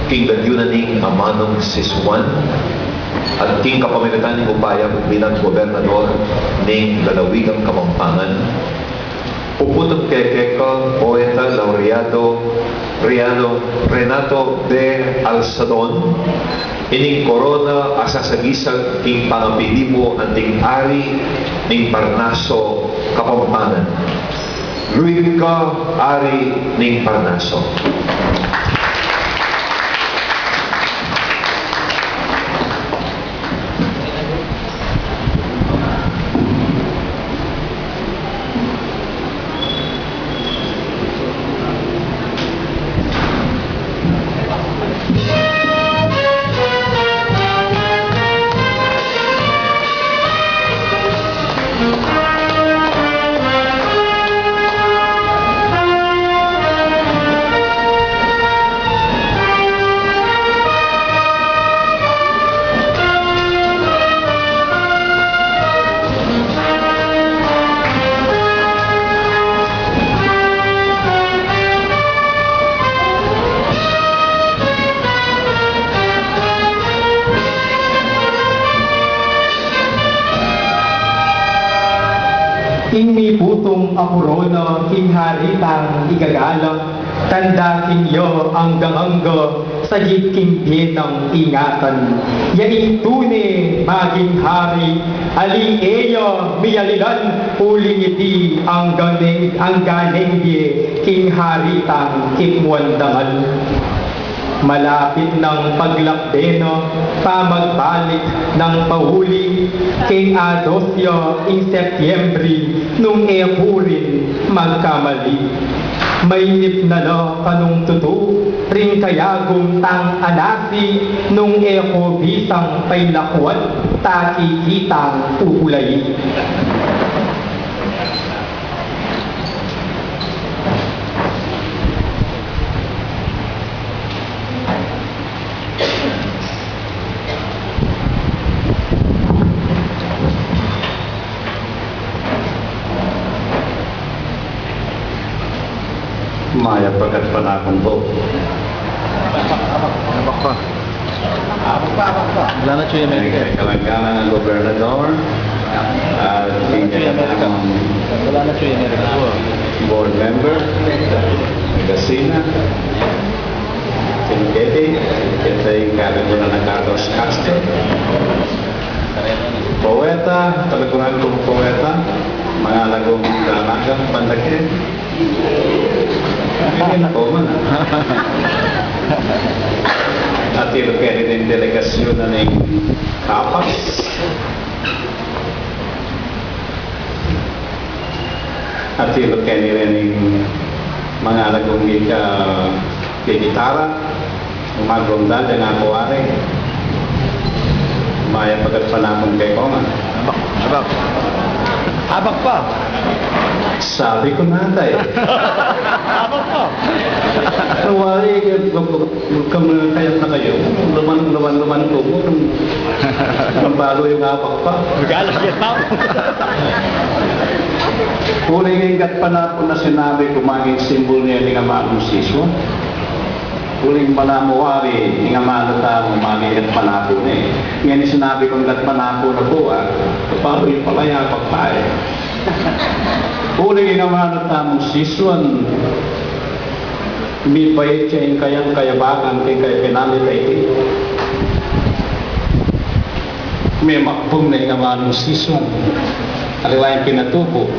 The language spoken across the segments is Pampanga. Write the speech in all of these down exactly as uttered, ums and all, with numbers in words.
King ganyun na ning amanung sisuan at king kapamilatan ning upaya ku bilang gobernador ning lalawigang Kapampangan, puputun ke keka, Poeta Laureado Reano, Renato B. Alsadon, ining korona a sasagisag king pangapili mu anting ari ning Parnaso Kapampangan. Luid ka, ari ning Parnaso. Ing miputung a korona king hari tang igagalang, tanda king ya anggang angga, sagip king bie nang ingatan. Ya ing tune maging hari, ali e ya miyalilan, uling iti angga neng, angga neng bie king hari tang ikmuan dangal. Malapit nang paglakbe na, pamagbalik nang pauli, king ados ya ing Setyembre, nung e ku rin magkamali. Mainip na la kanung tutu ring kayagum tang anasi, nung e ku bisang pailakwat, takikitang pupulai. Mayap a gatpanapun pu. Abak pa. Abak pa, abak pa. Wala na, Chuy America. King kalanganan nang gobernador, at king kalanganan nang board member, Gasina, king keti, keti ing kalanganan nang Carlos Castro. Poeta, talikuran kung poeta, mangalagang dalagang panlaki. Ini na ko man. Atilu keni ring delegasyun na ning Kapas. Atilu keni ring mangalagang gita-, gitara. Magdal ya nga ku ari. Mayap a gatpanapun kekongan. Abak, abak. Abak pa. Sabi ku na, tay. Abak pa. Wari, kaya na kayu. Luman, luman, luman ku. Nung balu yung abak pa. Galas ya pa. Uling ing gatpanapun na sinabi ku, maging simbul ne ning amanung sisuan. Uling balamu wari, ing amanu tamu maging gatpanapun ne. Ngeni sinabi kung gatpanapun na ku, a, balu yu pala ya, abak pa e. Uling ing amanu tamung sisuan, mipait ya ing kayang kayabangan king kayang pinamit a iti. Memakbung ne ing amanung sisuan. Aliwa ing pinatubu,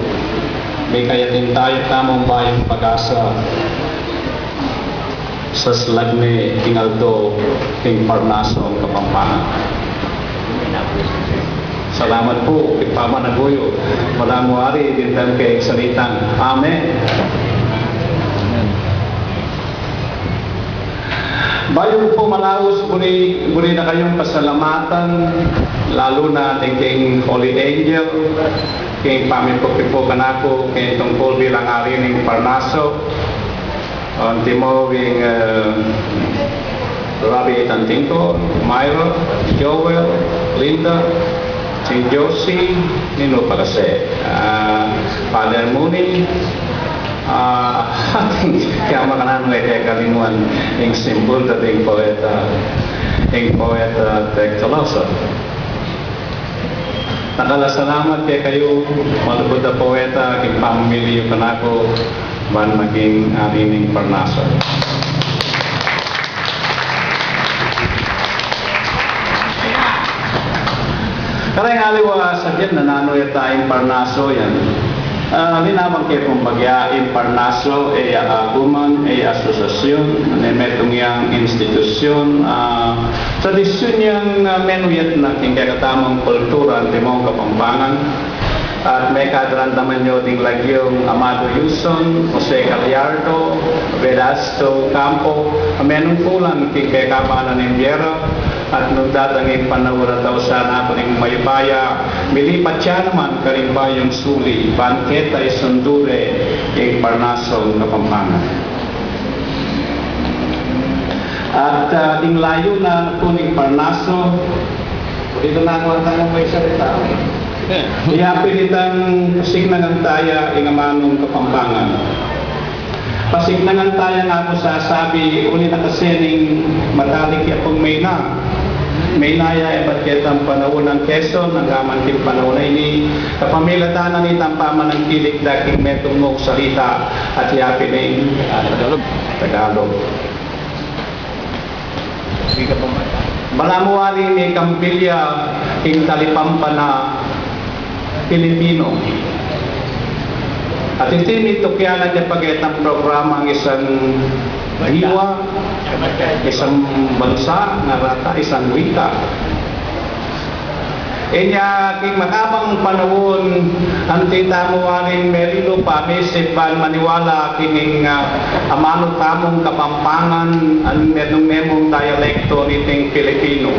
mikayatin tayu tamung bayung pag-asa. Saslag ne ing aldo king Parnaso Kapampangan. Salamat pu, king pamanaguyu. Balamu wari, dimdam ke ing salitang amen. Bayu ku pu malaus, buri, buri na kayung pasalamatan, lalu na ding king Holy Angel, king pamipukipu kanaku, king tungkul bilang ari ning Parnaso. Antimo ing, e, Rabi Tantingko, Myra, Joel, Linda, Sing Josie, ninu pa kasi, a, Father Mooney, Ah, ating kaya makananu e ke kalingwan ing simbul da ding poeta, ing poeta Tek Tolosa. Dakal a salamat kekayu, malugud a poeta, king pamamili yu kanaku ban maging ari ning Parnaso. Kareng aliwa, sadya na nanu ya ta ing Parnaso yan. Ah, linawang ke pung bagya, ing Parnaso e ya aguman, e ya asosiasyun, ne metung yang institusyun, ah, tradisyun yang, ah, menuyat na king kekatamung kultura antimong Kapampangan. At mekadaramdaman yu ding lagyung Amado Yuson, Jose Gallardo, Velasco Campo, a menungkulan king kekabanan ning biyera, at nung datang ing panaun a tausan na ning mayupaya, milipat ya naman karing bayung suli, ban keta isundu re ing Parnasong Kapampangan. At, ah, ing layunan na pu ning Parnaso, dito na ako ang tanong may salita. Iya, pilitan, pasiknangan taya ing amanung Kapampangan. Pasiknangan taya nga ku sasabi, uli na kasi ning matalik ya pung mayna. Mayna ya e bat ketang panaun ning Quezon, anggaman king panaun a ini, kapamilatan na nitang pamanangkilik da king metung mung salita, at iya pin ing Tagalog. Tagalog. Balamu wari, mekambili ya ing talipampan a Pilipino. At iti mitukyan na ketang pagetang programang isang diwa, isang bansa, nga rata, isang wika. Inya king makabang panaun, anti tamu waring merilu pa, misip ban maniwala kining, ah, amanu tamung Kapampangan, a menung-menung dialekto niting Pilipino.